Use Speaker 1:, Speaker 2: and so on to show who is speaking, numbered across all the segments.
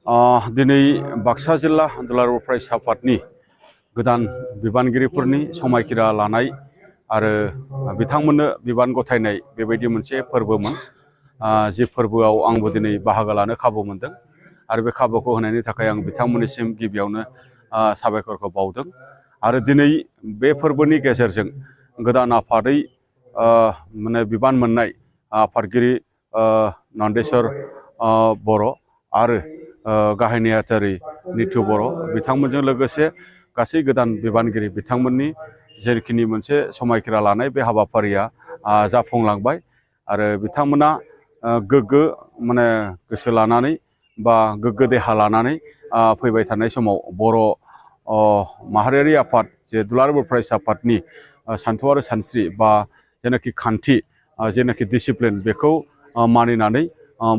Speaker 1: दिनै बाक्सा जिल्ला दुलाराय फरायसा आफादनि गोदान बिबानगिरिफोरनि समायखिरा लानाय आरो बिथांमोननो बिबान गथायनाय बेबायदि मोनसे फोरबोमोन। जि फोरबोआव आंबो दिनै बाहागो लानो खाबु मोनदों आरो बे खाबुखौ होनायनि थाखाय आं बिथांमोननिसिम गिबियावनो साबायखरखौ बावदों। आरो दिनै बे फोरबोनि गेजेरजों गोदान आफादै माने बिबान मोननाय आफादगिरि नन्देस्वर बर' आरो गाहाय नेहाथारि निथु बर' बिथांमोनजों लोगोसे गासै गोदान बिबानगिरि बिथांमोननि जेखिनि मोनसे समायखिरा लानाय बे हाबाफारिया जाफुंलांबाय आरो बिथांमोना गोग्गो माने गोसो लानानै बा गोग्गो देहा लानानै फैबाय थानाय समाव बर' माहारियारि आफाद जे दुलाराय फरायसा आफादनि सानथौ आरो सानस्रि बा जेनाखि खान्थि जेनाखि डिसिप्लिन बेखौ मानिनानै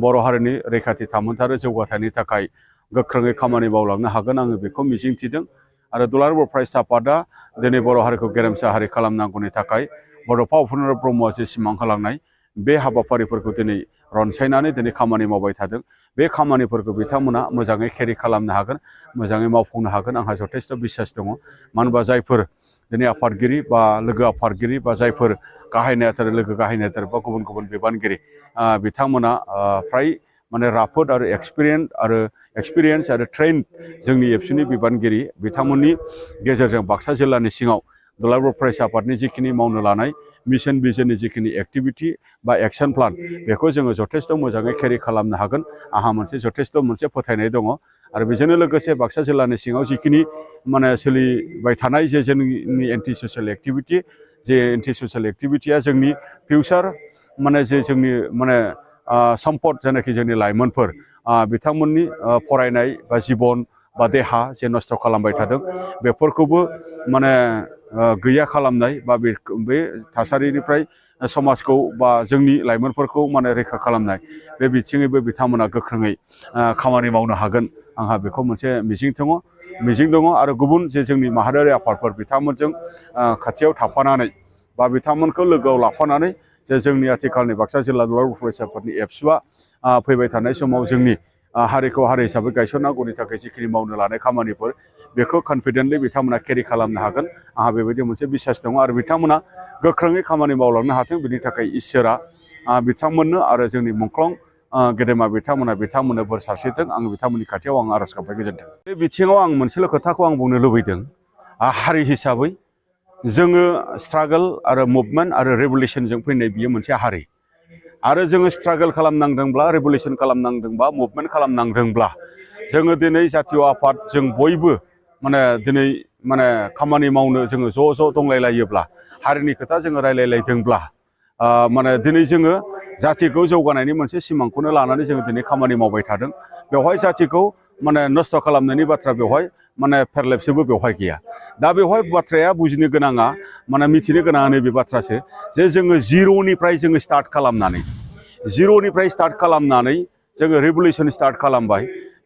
Speaker 1: बर' हारिनि रैखाथि थामोन्था आरो जौगाथायनि थाखाय गोख्रोङै खामानि मावलांनो हागोन आङो बेखौ मिजिंथिदों। आरो दुलाराय फरायसा आफादा दिनै बर' हारिखौ गेरेमसा हारि खालामनांगौनि थाखाय बड'फा उपेन्द्र ब्रह्मआ जे सिमां होलांनाय बे हाबाफारिफोरखौ दिनै रनसायनानै दिनै खामानि मावबाय थादों। बे खामानिफोरखौ बिथांमोना मोजाङै केरि खालामनो हागोन, मोजाङै मावफुंनो हागोन आंहा जथेस्थ' बिसास दङ। मानो होनबा जायफोर दिनै आफादगिरि बा लोगो आफादगिरि बा जायफोर गाहाय नेहाथारि लोगो गाहाय नेहाथारि बा गुबुन गुबुन बिबानगिरि बिथांमोना फ्राय माने राफोद आरो एक्सपिरियेन्स आरो ट्रेन जोंनि एबसुनि बिबानगिरि बिथांमोननि गेजेरजों बाक्सा जिल्लानि सिङाव दुलाराय फरायसा आफादनि जिखिनि मावनो लानाय मिशन भिजननि जिखिनि एक्टिभिटि बा एक्सन प्लान बेखौ जोङो जथेस्थ' मोजाङै केरि खालामनो हागोन आंहा जथेस्थ' मोनसे फोथायनाय दङ। आरो बेजोंनो लोगोसे बाक्सा जिल्लानि सिङाव जिखिनि माने सोलिबाय थानाय जे जोंनि एन्टि ससियेल एक्टिभिटि जे एन्टि ससियेल एक्टिभिटिया जोंनि फिउचार माने जे जोंनि माने सम्पद जेनाखि जोंनि लाइमोनफोर बिथांमोननि फरायनाय बा जिबन बा देहा जे नस्थ' खालामबाय थादों बेफोरखौबो माने गैया खालामनाय बा बे थासारिनिफ्राय समाजखौ बा जोंनि लाइमोनफोरखौ माने रैखा खालामनाय बे बिथिङैबो बिथांमोना गोख्रोङै खामानि मावनो हागोन आंहा बेखौ मोनसे मिजिं दङ। आरो गुबुन जे जोंनि माहारियारि आफादफोर बिथांमोनजों खाथियाव थाफानानै बा बिथांमोनखौ लोगोआव लाफानानै जे जोंनि आथिखालनि बाक्सा जिल्ला दुलाराय फरायसा आफादनि एबसुआ फैबाय थानाय समाव जोंनि हारिखौ हारि हिसाबै गायसननांगौनि थाखाय जिखिनि मावनो लानाय खामानिफोर बेखौ कनफिडेन्टलि बिथांमोना केरि खालामनो हागोन आंहा बेबायदि मोनसे बिसास दङ। आरो बिथांमोना गोख्रोङै खामानि मावलांनो हाथों बिनि थाखाय इसोरा बिथांमोननो आरो जोंनि मुंख्लं गेदेमा बिथांमोननो बोर सारस्रिथों आं बिथांमोननि खाथियाव आं आर'ज गाबबाय गोजोन्थों। बे बिथिङाव आं मोनसेल' खोथाखौ आं बुंनो लुबैदों हारि हिसाबै जोङो स्ट्रागोल आरो मुभमेन्ट आरो रेभुलेसनजों फैनाय बियो मोनसे हारि आरो जोङो स्ट्रागोल खालामनांदोंब्ला रेभुलेसन खालामनांदोंबा मुभमेन्ट खालामनांदोंब्ला जोङो दिनै जातीय आफाद जों बयबो माने दिनै माने खामानि मावनो जोङो ज' दंलायलायोब्ला हारिनि खोथा जोङो रायलायलायदोंब्ला माने दिनै जोङो जाथिखौ जौगानायनि मोनसे सिमांखौनो लानानै जोङो दिनै खामानि मावबाय थादों। बेवहाय जाथिखौ माने नस्थ' खालामनायनि बाथ्रा बेवहाय माने फेरलेबसेबो बेवहाय गैया। दा बेवहाय बाथ्राया बुजिनो गोनाङा माने मिथिनो गोनाङा नैबे बाथ्रासो जे जोङो जिर'निफ्राय जोङो स्टार्ट खालामनानै जोङो रेभुलेसन स्टार्ट खालामबाय।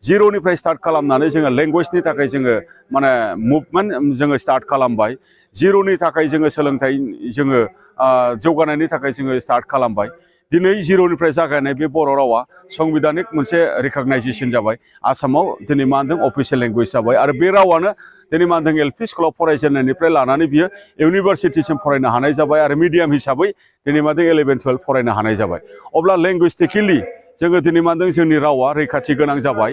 Speaker 1: जिर'निफ्राय स्टार्ट खालामनानै जोङो लेंगुवेजनि थाखाय जोङो माने मुभमेन्ट जोङो स्टार्ट खालामबाय। जिर'नि थाखाय जोङो सोलोंथाइ जोङो जौगानायनि थाखाय जोङो स्टार्ट खालामबाय। दिनै जिर'निफ्राय जागायनाय बे बर' रावा संबिधानिक मोनसे रिकगनाइजेसन जाबाय। आसामाव दिनै मा होनदों अफिसियेल लेंगुवेज जाबाय आरो बे रावानो दिनै मा होनदों एलपि स्कुलाव फरायजेननायनिफ्राय लानानै बियो इउनिभारसिटिसिम फरायनो हानाय जाबाय आरो मिडियाम हिसाबै दिनै मा होनदों 11-12 फरायनो हानाय जाबाय। अब्ला लेंगुइस्टिकेलि जोङो दिनै मा होनदों जोंनि रावा रैखाथि गोनां जाबाय।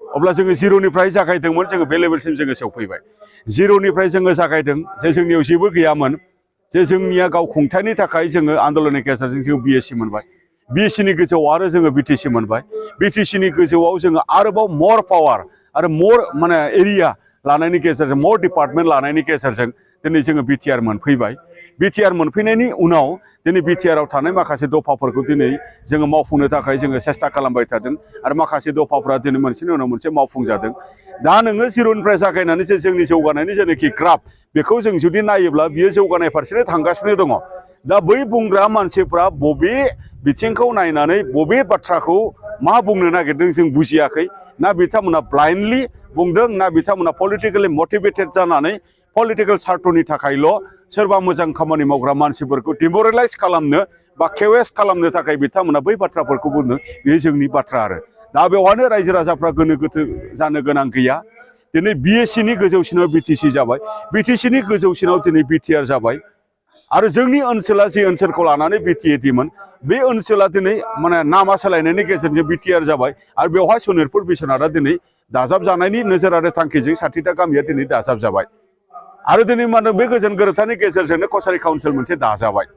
Speaker 1: अब्ला जोङो जिर'निफ्राय जागायदोंमोन जोङो बे लेभेलसिम जोङो सौफैबाय। जिर'निफ्राय जोङो जागायदों जे जोंनियाव जेबो गैयामोन जे जोंनिया गाव खुंथायनि थाखाय जोङो आन्दलननि गेजेरजों जों बिएससि मोनबाय। बिएससिनि गोजौआव आरो जोङो बिटिसि मोनबाय। बिटिसिनि गोजौआव जोङो आरोबाव मर पावार आरो मर माने एरिया लानायनि गेजेरजों मर डिपार्टमेन्ट लानायनि गेजेरजों दिनै जोङो बिटिआर मोनफैबाय। बिटिआर मोनफैनायनि उनाव दिनै बिटिआरआव थानाय माखासे दफाफोरखौ दिनै जोङो मावफुंनो थाखाय जोङो सेस्था खालामबाय थादों आरो माखासे दफाफ्रा दिनै मोनसेनि उनाव मोनसे मावफुंजादों। दा नोङो जिर'निफ्राय जागायनानै जे जोंनि जौगानायनि जेनाखि ग्राफ बेखौ जों जुदि नायोब्ला बियो जौगानाय फारसेनो थांगासिनो दङ। दा बै बुंग्रा मानसिफ्रा बबे बिथिंखौ नायनानै बबे बाथ्राखौ मा बुंनो नागिरदों जों बुजियाखै ना बिथांमोना ब्लाइन्डलि बुंदों ना बिथांमोना पलिटिकेलि मटिभेटेड जानानै पलिटिकेल सार्थनि थाखायल' सोरबा मोजां खामानि मावग्रा मानसिफोरखौ डिमरेलाइज खालामनो बा केवेस खालामनो थाखाय बिथांमोना बै बाथ्राफोरखौ बुंदों बेयो जोंनि बाथ्रा आरो दा बेवहायनो रायजो राजाफ्रा गोनो गोथो जानो गोनां गैया। दिनै BScनि गोजौसिनाव BTC जाबाय, BTCनि गोजौसिनाव दिनै BTR जाबाय आरो जोंनि ओनसोला जि ओनसोलखौ लानानै BTADमोन बे ओनसोला दिनै माने नामा सोलायनायनि गेजेरजों BTR जाबाय आरो बेवहाय सनितपुर बिश्वनाथआ दिनै दाजाब जानायनि नोजोर आरो थांखिजों 60टा गामिया दिनै दाजाब जाबाय आरो दिनै मा होनो बे गोजोन गोरोबथानि गेजेरजोंनो कसारि काउन्सिल मोनसे दाजाबाय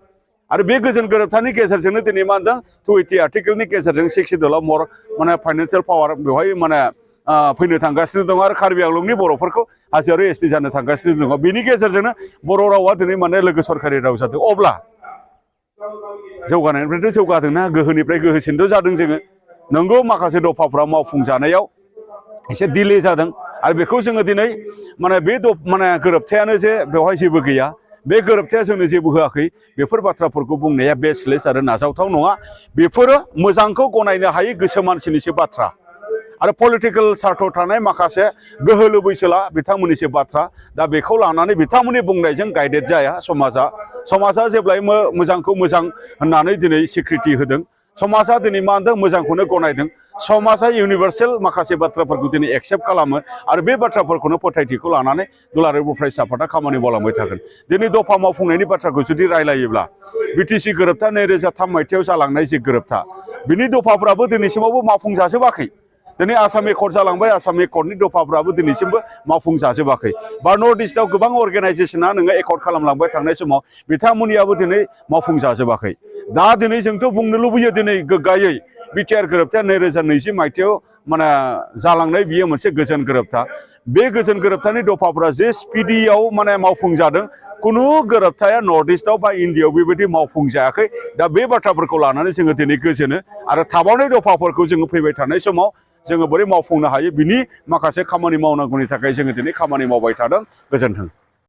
Speaker 1: आरो बे गोजोन गोरोबथानि गेजेरजोंनो दिनै मा होनदों 280 आर्टिकेलनि गेजेरजों 6 शिड्युलाव मर माने फाइनान्सियेल पावार बेवहाय माने फैनो थांगासिनो दं आरो कार्बि आंलंनि बर'फोरखौ हाजो आरो ST जानो थांगासिनो दङ। बेनि गेजेरजोंनो बर' रावा दिनै माने लोगो सरकारि राव जादों। अब्ला जौगानायनिफ्रायथ' जौगादोंना गोहोनिफ्राय गोहोसिनथ' जादों जोङो। नंगौ माखासे दफाफ्रा मावफुंजानायाव एसे दिले जादों आरो बेखौ जोङो दिनै माने बे माने गोरोबथायानो जे बेवहाय जेबो गैया, बे गोरोबथाया जोंनो जेबो होआखै, बेफोर बाथ्राफोरखौ बुंनाया बेसलेस आरो नाजावथाव नङा। बेफोरो मोजांखौ गनायनो हायै गोसो मानसिनिसो बाथ्रा आरो पलिटिकेल सार्थ थानाय माखासे गोहो लुबैसोला बिथांमोननिसो बाथ्रा। दा बेखौ लानानै बिथांमोननि बुंनायजों गाइडेड जाया समाजा जेब्लायबो मोजांखौ मोजां होननानै दिनै स्वीकृति होदों। समाजा दिनै मा होनदों मोजांखौनो गनायदों। समाजा इउनिभार्सेल माखासे बाथ्राफोरखौ दिनै एक्सेप्ट खालामो आरो बे बाथ्राफोरखौनो फोथायथिखौ लानानै दुलाराय बर' फरायसा आफादा खामानि मावलांबाय थागोन। दिनै दफा मावफुंनायनि बाथ्राखौ जुदि रायलायोब्ला BTC गोरोबथा 2003 मायथाइयाव जालांनाय जि गोरोबथा बिनि दफाफ्राबो दिनैसिमावबो मावफुंजाजोबाखै। दिनै आसाम एकर्ड जालांबाय, आसाम एकर्डनि दफाफ्राबो दिनैसिमबो मावफुंजाजोबाखै। बा नर्थ इस्टआव गोबां अर्गेनाइजेसना नोङो एकर्ड खालामलांबाय थांनाय समाव बिथांमोननियाबो दिनै मावफुंजाजोबाखै। दा दिनै जोंथ' बुंनो लुबैयो दिनै गोग्गायै BTR गोरोबथाया 2020 मायथाइयाव माने जालांनाय बियो मोनसे गोजोन गोरोबथा। बे गोजोन गोरोबथानि दफाफ्रा जे स्पिडियाव माने मावफुंजादों, खुनु गोरोबथाया नर्थ इस्टआव बा इन्डियायाव बेबायदि मावफुंजायाखै। दा बे बाथ्राफोरखौ लानानै जोङो दिनै गोजोनो आरो थाबावनाय दफाफोरखौ जोङो फैबाय थानाय समाव जोङो बोरै मावफुंनो हायो बिनि माखासे खामानि मावनांगौनि थाखाय जोङो दिनै खामानि मावबाय थादों। गोजोन्थों।